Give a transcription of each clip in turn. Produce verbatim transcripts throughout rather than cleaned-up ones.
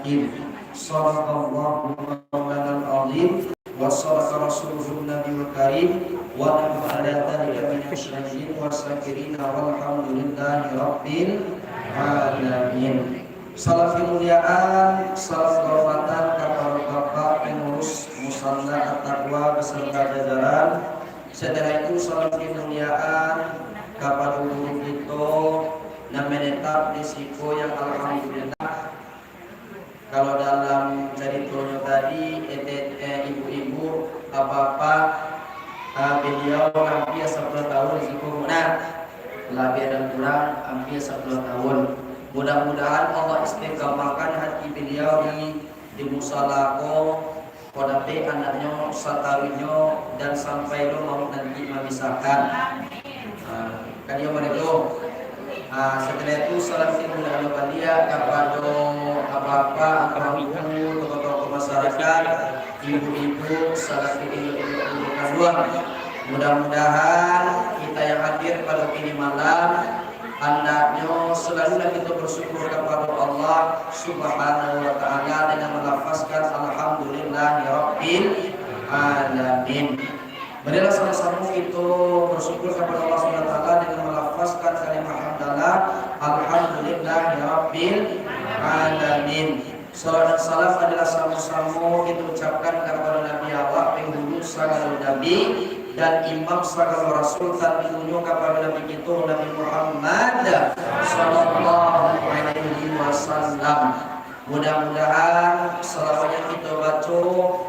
Sadaqallahul azim wa sadaqa rasuluhun nabiyul karim wa nahnu ala dzalika minasy syahidin wasy syakirina walhamdulillahi rabbil alamin. Salam kemuliaan, salam kehormatan kapado Bapak Pengurus Musala At-Taqwa beserta jajaran. Setelah itu, salam kemuliaan kapado guru kito nan menetap di siko yang alhamdulillah. Kalau dalam caritonyo tadi, ete-, eh, ibu-ibu, bapak-bapak, ah, beliau hampir sapuluah tahun di siko, nah. Labiah dan kurang hampir sapuluah tahun. Mudah-mudahan Allah istiqamahkan hati beliau di, di musala ko, ko dapek anaknyo sataruihnyo dan sampai lo mauik nanti mamisahkan. Ah, kan iyo mah tu. Ah, setelah itu, salam timbul alo baliak kapado bapak, angku-angku, tokoh-tokoh masyarakat, ibu-ibu, salam timbul alo kanduang. Mudah-mudahan kita yang hadir pado kini malam, handaknyo selalulah kita bersyukur kepada Allah Subhanahu wa Ta'ala dengan melafazkan Alhamdulillahirabbil alamin. Marilah sama-sama kita bersyukur kepada Allah Subhanahu wa Ta'ala dengan melafazkan kalimah hamdalah, Alhamdulillahirabbil alamin. Salawat dan salam adalah samo-samo kita ucapkan kepada Nabi awak, penghulu sagalo nabi, dan imam sagalo rasul, tantunyo kepada Nabi kita, Nabi Muhammad sallallahu alaihi wasallam. Mudah-mudahan salawat yang kita baca,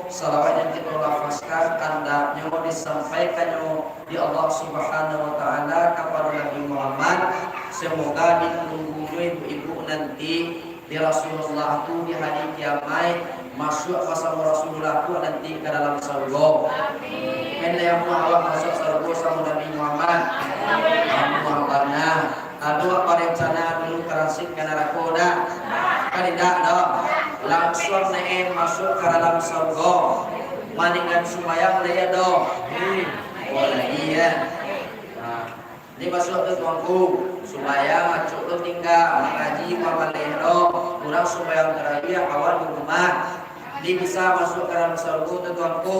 salawat yang kita lafazkan, andaknyo disampaikannyo di Allah Subhanahu wa Ta'ala kepada Nabi Muhammad. Semoga ditunggunyo ibu-ibu nanti di Rasulullah tu di hari kiamaik, masuak basamo Rasulullah tu nanti ka dalam sarugo. Kan lai amuah awak masuak sarugo samo Nabi Muhammad? Amuah bana. Ado awak barencana dulu transit ka narako dak? Kan indak doh. Langsuang naik masuak ka dalam sarugo. Maninggan sumbayang lai ado? Oh, lai, yo. Nah. Ni masuak tu tuanku, sumbayang acok tu tingga, mangaji mabaleh doh, urang sumbayang tarawiah awak di rumah. Ni bisa masuak ka dalam sarugo tu tuanku.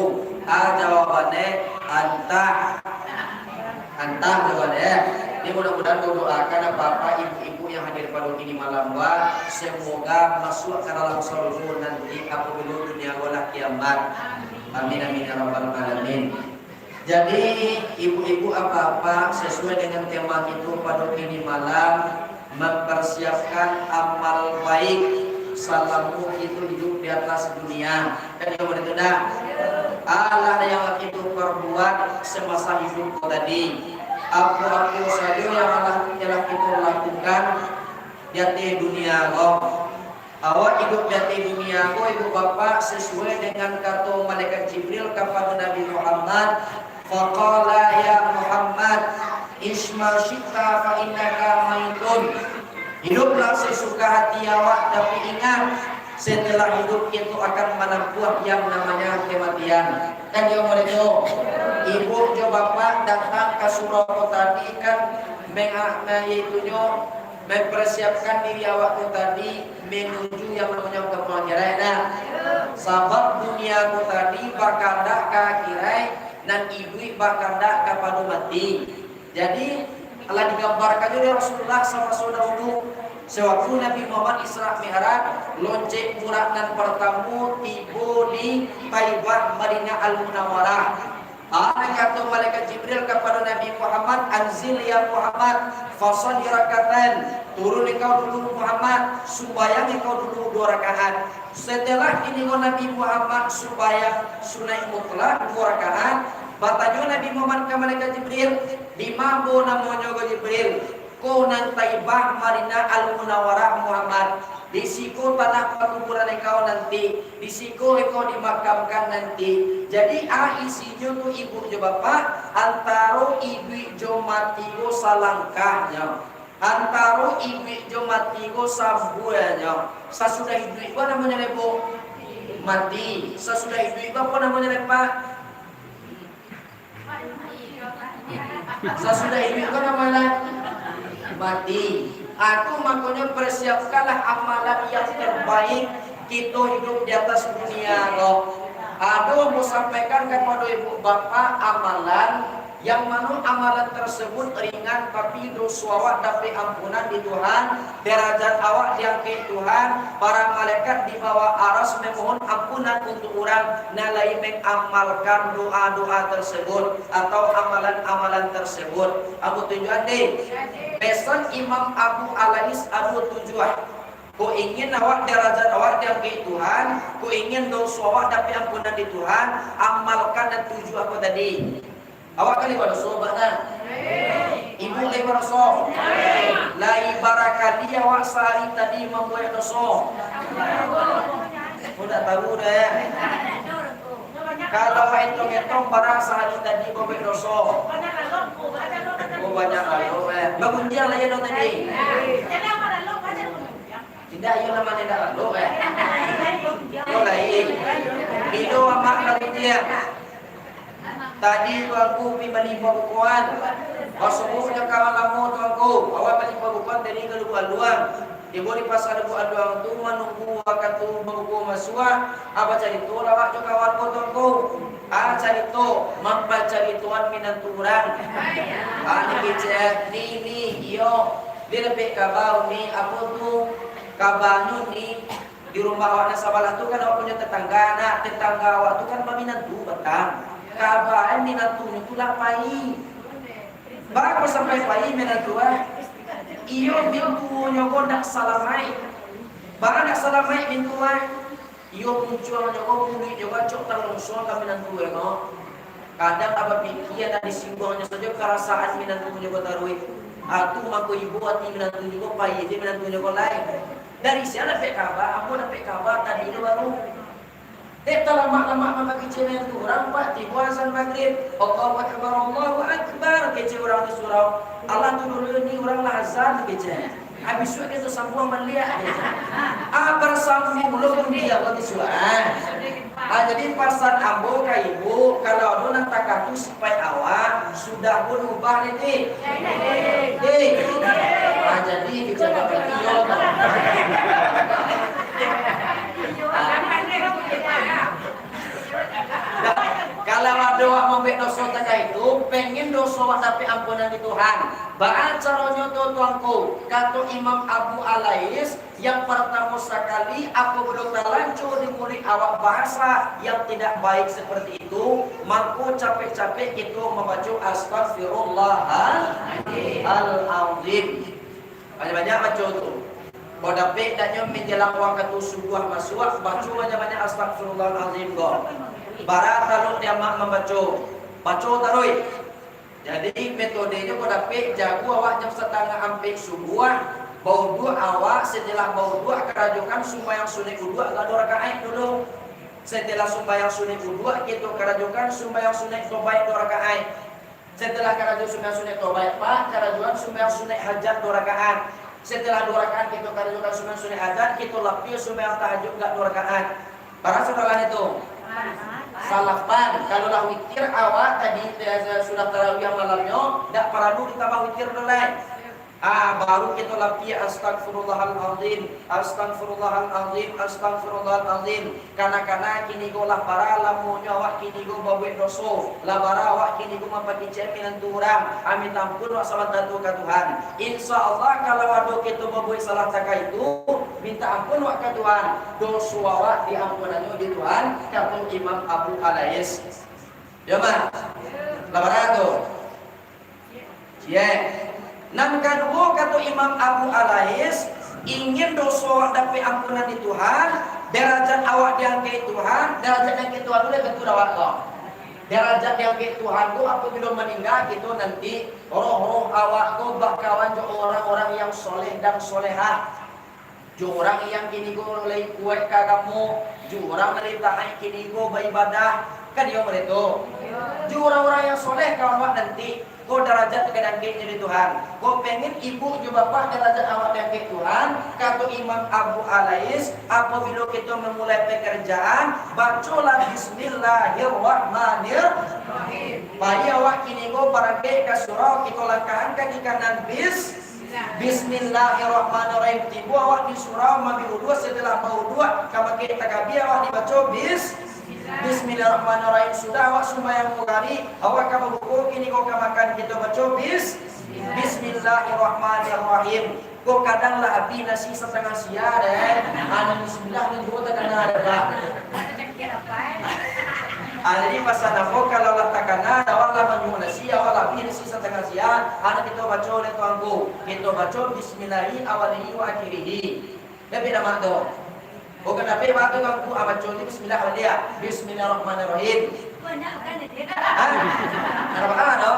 A jawabannyo, antah. Antah jawabannyo. Ni mudah-mudahan doakan bapak ibu-ibu yang hadir pado kini malam, wah, semoga masuak ka dalam sarugo nanti apabilo dunia ko lah kiamat. Amin, amin, ya rabbal alamin. Jadi, ibu-ibu, apak-apak, sesuai dengan tema kita pado kini malam, mempersiapkan amal baik salamo kita hidup di atas dunia. Kan iyo baitu ndak? Alah yang kita perbuat semasa hidup ko tadi. Apo-apo sajo yang alah, yang alah kita lakukan di ateh dunia ko. Awak iduik di ateh dunia ko, ibu bapak, sasuai dengan kato malaikat Jibril kapado Nabi Muhammad, faqala, "Ya Muhammad, ish ma syi'ta fa innaka maitun." Hiduiklah sasuka hati awak, tapi ingat, setelah hiduik itu akan manampuah yang namanya kematian. Kan iyo mah tu? Ibu jo bapak datang ka surau ko tadi kan menga-, yaitunyo mempersiapkan diri awak tu tadi menuju yang namonyo ka akhirat, nah. Sabab dunia tu tadi bakandak ka akhirat, nan iduik bakandak kapado mati. Jadi, lah digambarkan jo dek Rasulullah samaso dahulu, sewaktu Nabi Muhammad Isra Mi'raj, lonceng burak nan partamo tibo di Taibah, Madinah Al-Munawwarah. Ado kato malaikat Jibril kapado Nabi Muhammad, "Anzil ya Muhammad, fasalli rak'atan." Turun engkau dulu Muhammad, sumbayang engkau dulu duo rakaat. Setelah kini ko Nabi Muhammad sumbayang sunaik mutlak duo rakaat, batanyo Nabi Muhammad ka malaikat Jibril, "Dima ambo namonyo ko Jibril?" "Ko nan Taibah Madinah Al-Munawwarah Muhammad. Di siko tanah pakuburan engkau nanti, di siko engkau dimakamkan nanti." Jadi, a isinyo tu ibu jo bapak, antaro iduik jo mati ko salangkahnyo. Antaro iduik jo mati ko sabuahnyo. Sasudah iduik ko namonyo lai, Bu? Mati. Sasudah iduik ko apo namonyo lai, Pak? Sasudah iduik ko namonyo lai? Mati. Aku makonyo persiapkanlah amalan yang terbaik Kito hidup di atas dunia ko, ado ambo sampaikan kapado ibu bapak amalan, yang mano amalan tersebut ringan, tapi doso awak dapek ampunan di Tuhan, derajat awak diangkek Tuhan, para malaikat di bawah aras memohon ampunan untuk urang nan lai mengamalkan doa-doa tersebut atau amalan-amalan tersebut. Ambo tunjuakan deh. Pesan Imam Abu Alais ado tujuah. Kok ingin awak darajat awak diangkek Tuhan, kok ingin doso awak dapek ampunan di Tuhan, amalkan nan tujuah ko tadi. Awak kan lai badoso, Pak, nah? Ibu lai badoso? Lai barakali awak sahari tadi mambuek doso? Ko ndak tahu doh, ya? Kalau awak etong-etong, bara sahari tadi mambuek doso? Oh, banyak lalu, eh. Bagunjiang lah, ya, dong tadi. Indak, iyo lah, mano indak lalu, eh. Iyo lain. Bilo amak bagunjiang? Tadi Tuanku pi bali pabukoan. Basuo jo kawan lamo Tuanku. Awak bali pabukoan tadi ka Lubuak Aluang. Tibo di Pasa Lubuak Aluang tu manunggu wakatu babuko masuak. Ah, bacarito lah awak jo kawan ko Tuanku. Ah, carito, mampacaritoan minantu urang. Ah, ni kecek, ni, ni, iyo. Dia dapek kaba, Umi, apo tu? Kabanyo ni, di rumah awak nan sabalah tu kan awak punyo tetangga, nak, tetangga awak tu kan baminantu batang. Kaba minantunyo tu lah pai. Baa kok sampai pai minantu, ah? Iyo, mintuonyo ko ndak salamaik. Baa ndak salamaik mintuo, ah? Iyo, muncuangnyo ko, buliaknyo ko acok talongso ka minantu e ko. Kadang abah pikia, nan disingguangnyo sajo parasaan minantunyo ko taruih. Atu mako ibo ati minantunyo ko, pai se minantunyo ko lai. Dari sia dapek kaba? Ambo dapek kaba tadi tu baru. Dek talamak-lamak mangakicik minantu urang, Pak, tibo azan magrib. Allahu Akbar, Allahu Akbar, kecek urang di surau. Alah tu dulu ni urang lah azan, kecek. Abih suak kito sambuang baliak, kecek. Ah, barsambung lo bunyi Allah di surau. Ah, jadi pasan ambo ka ibu, kalau ado nan takatu sipaik awak, sudah pun ubah ni, Dik. Dik. Ah, jadi kecek bapak iyo. Ah. Kalau ado awak mambuek doso takah itu, pengen doso awak dapek ampunan di Tuhan. Baa caronyo tu, Tuanku? Kato Imam Abu Alais, yang partamo sakali, apabilo talancua di muluik awak bahasa yang tidak baik seperti itu, mako capek-capek kito mambaco Astagfirullahalazim. Banyak-banyak baco tu. Kok dapek daknyo manjalang wakatu subuah masuak, baco banyak-banyak Astagfirullahalazim ko. Bara talok di amak mambaco, baco taruih. Jadi, metodenya kok dapek, jago awak jam satangah ampek subuah, bauduak awak, setelah bauduak karajokan sumbayang sunaik uduak agak dua rakaat dulu. Setelah sumbayang sunaik uduak, kito karajokan sumbayang sunaik tobaik dua rakaat. Setelah karajo sumbayang sunaik tobaik, Pak, karajoan sumbayang sunaik hajat dua rakaat. Setelah dua rakaat kito karajokan sumbayang sunaik hajat, kito lapia sumbayang tahajud agak dua rakaat. Bara sadolah itu? Salapan. Kalau lah witir awak tadi, eh, sudah tarawih malamnyo, ndak paralu ditambah witir tu lai. Ah, baru kito lapia, "Astagfirullahalazim, astagfirullahalazim, astagfirullahalazim." Kana-kana kini ko lah bara lamonyo awak kini ko babuek doso, lah bara awak kini ko mampakicek minantu urang. Ah, minta ampun awak sabanta tu ka Tuhan. Insya Allah, kalau ado kito babuek salah takah itu, minta ampun awak ka Tuhan. Doso awak diampunannyo di Tuhan, kato Imam Abu Alais. Yo, mah? Lah bara tu? Ye. Nan kaduo, kato Imam Abu Alais, ingin doso awak dapek ampunan di Tuhan, darajat awak diangkek Tuhan, darajat diangkek Tuhan tu lah tantu awak ko. Darajat diangkek Tuhan tu apabilo maningga kito nanti, roh-roh awak ko bakawan jo orang-orang yang soleh dan solehah. Jo urang yang kini ko lai kuaik ka agamo, jo urang lai taat kini ko baibadah, kan iyo baitu? Jo urang-urang yang soleh kawan awak nanti, ko darajat ka diangkeknyo di Tuhan. Ko pengen ibu jo bapak darajat awak diangkek Tuhan, kato Imam Abu Alais, apabilo kito mamulai pekerjaan, bacolah Bismillahirrahmanirrahim. Pai awak kini ko barangkek ka surau, kito langkahan kaki kanan, bis-, Bismillahirrahmanirrahim. Tibo awak di surau, maambiak uduak, setelah bauduak, ka Takabia awak dibaco bis-, Bismillahirrahmanirrahim. Sudah awak sumbayang duo kali, awak ka babuko, kini ko ka makan, kito baco bis-, Bismillahirrahmanirrahim. Ko kadang lah abih nasi satangah sia deh. Anu bismillah ni juo takana deh, Pak. Ah, jadi pasan ambo, kalau lah takana, awak lah manyuo nasi, awak lah abih nasi satangah sia, anu kito baco deh tuangku. Kito baco bismillahi awalihi wa akhirihi. Tapi nama tu. Bukan tapi waktu kan ku abaco ni bismillah baliak. Bismillahirrahmanirrahim. Hah? Ada apa tu?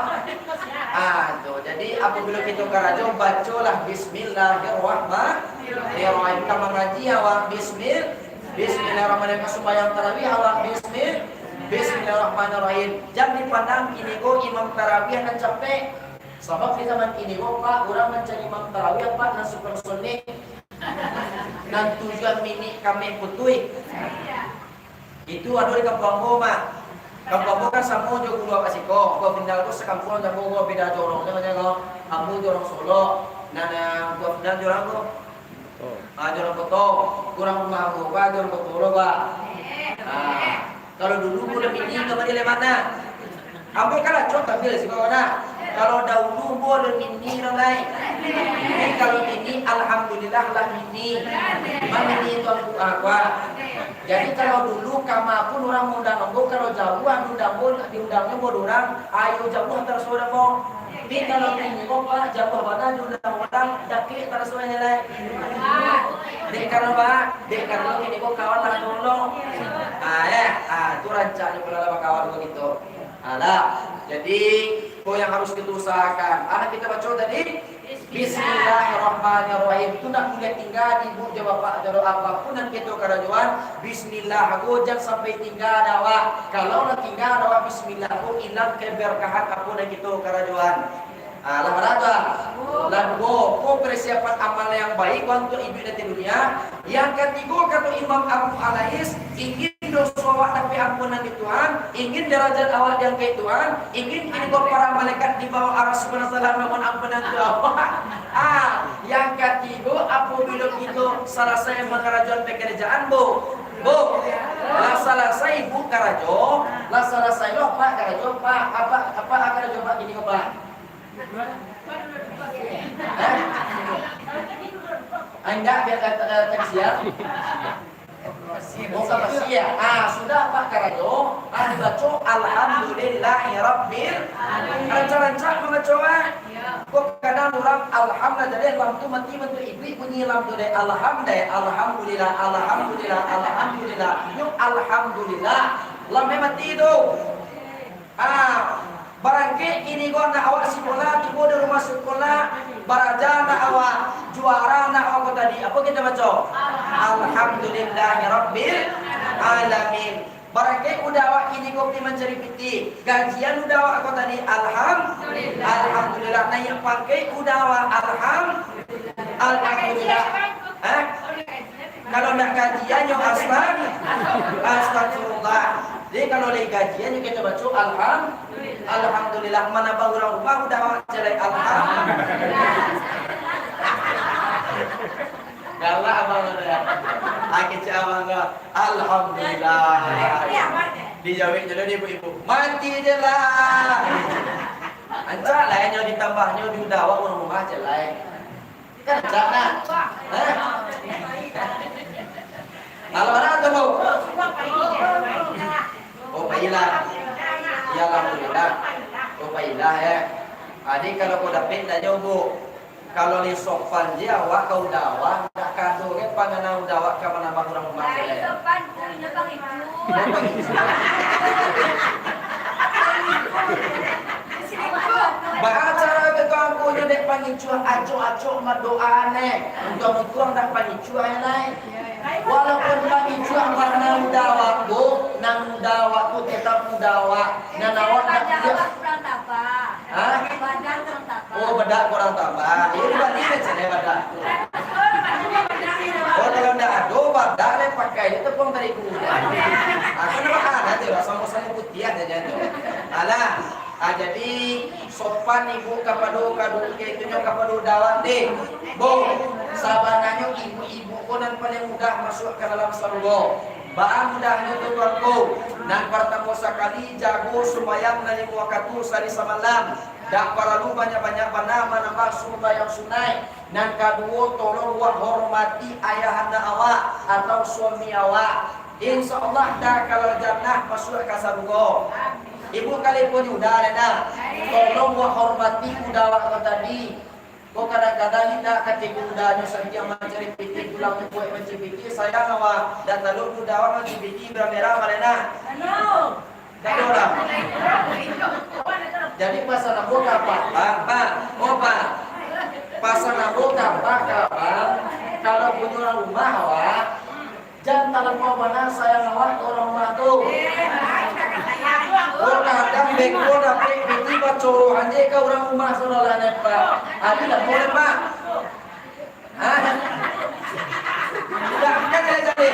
Ah, tu. Jadi apabila kita karajo, bacolah bismillahirrahmanirrahim. Ka mangaji awak bismil-, bismillahirrahmanirrahim. Ka sumbayang tarawih awak bismil-, bismillahirrahmanirrahim. Jan dipandang kini ko imam tarawih nan capek. Sabab di zaman kini ko, Pak, urang mancari imam tarawih, Pak, nan supersonik. Nan tujuah minik kami putuih. Itu ado di kampuang ambo, Mak. Kampuang ambo kan samo jo gulu awak siko. Gua pindah tu sakampuang jo ambo, gua beda jorong, nyo ko. Ambo jorong Solok, nan, eh, gua pindah jorong ko. Ah, jorong Koto. Urang rumah ambo, gua jorong Koto lo, gua. Ah, kalau dulu gua mini ka Madinah mana? Ambo kan lah cok tampil siko na. Kalau dahulu ambo alun mini lo lai. Tapi kalau kini, alhamdulillah lah mini. Mah mini tu ambo, ah, kuah. Jadi kalau dulu kama pun urang maundang ambo, kalau jauah diundang ambo, diundangnyo ambo dek urang, ayo jauah taraso dek ambo. Tapi kalau kini ko, Pak, jauah bana diundang urang, dakek taraso nyo lai. Dek karano, Pak, dek karano kini ko kawan lah dulu. Ah, eh, ah, tu rancak ni pula lah bakawan ko gitu. Alah, jadi, ko yang harus kita usahakan. Alah, kita baca tadi, Bismillahirrahmanirrahim. Tu nak buliah tingga di ibu jo bapak, jo apapun nan kita karajoan, Bismillah ko jan sampai tingga dek awak. Kalau lah tingga dek awak Bismillah ko, ilang keberkahan apo nan kita karajoan. Ah, lah bara tu, ah? Lah duo, ko persiapan amal yang baik untuak iduik nanti dunia. Yang katigo, kato Imam Abu Alais, ingin doso awak dapek ampunan di Tuhan, ingin darajat awak diangkek Tuhan, ingin kini ko para malaikat di bawah arasy Subhanahu wa Taala mohon ampunan tu awak. Ah, yang katigo, apabila kito salasai mangarajoan pekerjaan, Bu, Bu, lah salasai Ibu karajo, lah salasai lo Pak karajo, Pak, apa, apa karajo Pak kini ko, Pak? Hah? Ah, indak, biar kata, kata siap. Oh, ka basiah. Ah, sudah Pak karajo, ah, dibaco, "Alhamdulillahirabbil." Rancak-rancak mambaco, ah. Kok kadang urang, "Alhamdulillah," lam tu mati bantuak iduik bunyi lam tu deh. Alham deh, alhamdulillah, alhamdulillah, alhamdulillah. Nyo alhamdulillah. Lam mati tu. Ah, barangkek kini ko anak awak sikolah, tibo di rumah sikolah, baraja anak awak, juara anak awak ko tadi. Apo kito baco? Alhamdulillahirabbil alamin. Barangkek uda awak kini ko pi mancari pitih, gajian uda awak ko tadi, alham-, alhamdulillah. Naiak pangkek uda awak, alham-, alhamdulillah. Hah? Kalau ndak gajian yo astag-, astagfirullah. Jadi kalau lai gajian yo kito baco alham-, alhamdulillah. Manambah urang rumah uda awak jalai alham-. Galak abang tu yo. Ah, kecek abang tu. Alhamdulillah. Dijawek je lah dek ibu-ibu. Mati je lah. Rancak lah nyo ditambah nyo di uda awak urang rumah jalai. Kan rancak, nah. Hah? Alah, mana tu, Bu? Oh, pailah. Ya, alhamdulillah. Oh, pailah, eh. Jadi, kalau ko dapek, ndak jauah, Bu. Kalau lai sopan je awak ka uda awak, ndak ka ado ge pangana uda awak ka manambah urang rumah. Lai sopan, tu inyo pangicuah. Oh, pangicuah. Baa cara ke tuangku nyo dek pangicuah, acok-acok madoa neh. Untuang-untuang dah pangicuah yang lain. Walaupun pangicuah, mana uda awak, Bu, nan uda awak tu tetap uda awak. Nan awak nak dia. Kurang tabah. Hah? Badan kurang tabah. Oh, badan kurang tabah. Iyo, di Bali aja deh badan tu. Oh, kalau ndak ado badan, deh pakai je tepung terigu. Aku nama anak tu lah, sama-sama putih aja tu. Alah. Ah, jadi, sopan ibu kapado kadu-, kaitunyo kapado uda awak deh. Bu, sabananyo ibu-ibu ko nan paling mudah masuak ka dalam sarugo. Baa mudahnyo tu, tuanku? Nan partamo sakali, jago sumbayang nan limo wakatu sahari samalam. Dak paralu banyak-banyak bana manambah sumbayang sunaik. Nan kaduo, tolong wak hormati ayahanda awak atau suami awak. Insya Allah, dah kalal jannah masuak ka sarugo. Ibu kalipunyo uda lai nah. Tolong wak hormati uda awak ko tadi. Ko kadang-kadang indak, katiko udanyo sakiang mancari pitih, pulang buek mancari pitih, sayang awak, dah talok uda awak mancari pitih, berang-berang lai nah. Dak ado urang. Jadi pasan ambo ka apak, Pak, Pak, oh, Pak. Pasan ambo ka apak, ka abang, kalau punyo urang rumah awak, jan talampau bana sayang awak ka urang rumah tu. Kok kadang beko dapek pitih bacorohan je ka urang rumah, saudara, Pak. Ado dak boleh, Pak? Hah? Dah, kan dah jadi.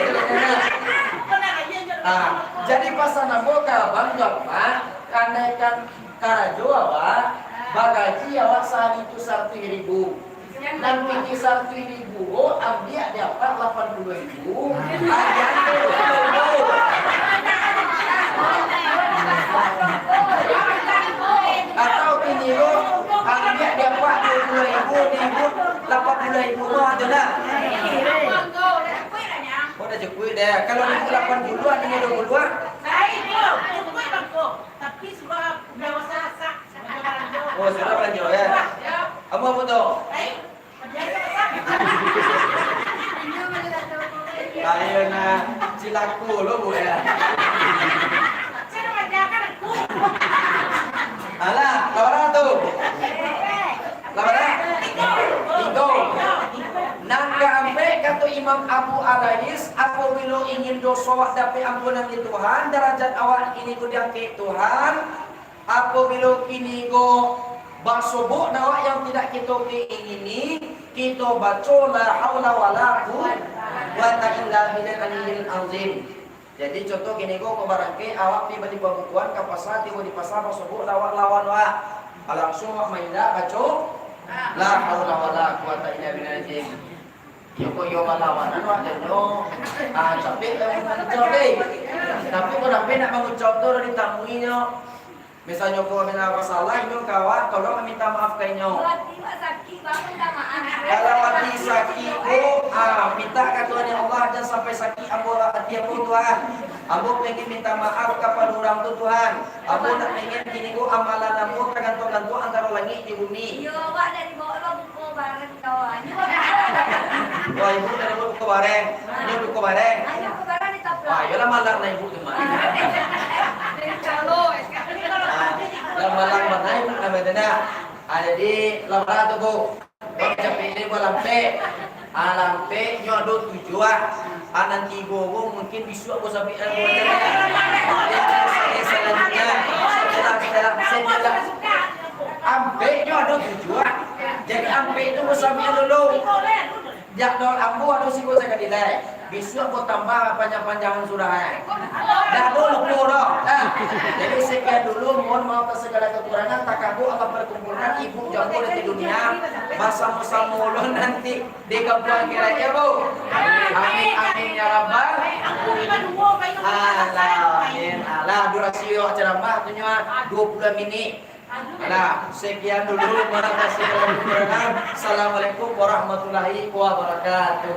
Ah, jadi pasan ambo ka abang tu, Pak, andaikan karajo awak, bagaji awak sahari tu saratuih ribu. Nan pitih saratuih ribu, ambiak di apak lapan puluah ribu, agiahan dua puluah ribu. Atau kini lo, ambiak di apak dua puluah ribu, di ibu lapan puluah ribu mah ado lah. Oh, dah cukuik dah. Kalau di ibu lapan puluah, ado dua puluah. Oh, sudah balanjo, ya. Apo, apo tu? Ayo nah, cilako lo, Bu, ya. Alah, lawan tu. Lawan? Tigo. Nan kaampek, kato Imam Abu Alais, apabilo ingin doso awak dapek ampunan di Tuhan, darajat awak ini ko diangkek Tuhan, apabilo kini ko basobok dek awak yang tidak kito kaingini, kito baco la haula wala quwwata illa billahil aliyyil azim. Jadi contoh kini ko, ko barangkek, awak pi bali pabukoan ka pasa, tibo di pasa basobok dek awak lawan awak. Langsuang awak maindak baco la haula wala quwwata illa billahil azim. Yo ko yo balawanan awak dek nyo. Ah, capek lah mangucau deh. Tapi ko dapek nak mangucau tu ditamui nyo. Misalnyo ko, misalnyo ko salah, inyo ka awak, tolong minta maaf ka inyo. Kalau hati awak sakik, bang, minta maaf. Kalau hati sakik ko, ah, minta ka Tuhan, "Ya Allah, jan sampai sakik ambo, hati ambo, Tuhan. Ambo pengen minta maaf kapado urang tu, Tuhan. Ambo nak pengen kini ko amalan ambo tagantuang-gantuang antaro langik di bumi." Iyo, awak dari bawah lo buko bareng kawan. Wah, ibu dari bawah buko bareng. Inyo buko bareng. Ayo, buko bareng di taplak. Wah, iyolah malang nah ibu tu mah. Dari calo, eh, sekarang ni kalau Ah, lah malang bana ibu nama tu nah. Ah, jadi, lah malang tu, Bu. Bang capek ni, Bu, lampek. Ah, lampek nyo ado tujuah. Ah, nanti, Bu, Bu, mungkin bisuak, Bu, sampai, eh, Bu, jadi. Eh, eh, selanjutnya. Setelah, setelah, setelah. Ampek nyo ado tujuah. Jadi, ampek tu, Bu, sampai dulu. Jak dol ambo ado siko sakali lai. Bisuak ko tambah panjang-panjangan surah, eh. Dah ado lupo doh. Nah, jadi sekian dulu, mohon maaf atas segala kekurangan, takabur Allah perkumpulkan ibu jo ambo dari dunia. Basamo-samo ulun nanti di kampung akhirat, ya, Bu. Amin, amin, ya Rabbal Alamin. Alah, durasi awak ceramah tu nyo dua puluh minit. Nah, sekian dulu, terima kasih kerana menonton. Assalamualaikum warahmatullahi wabarakatuh.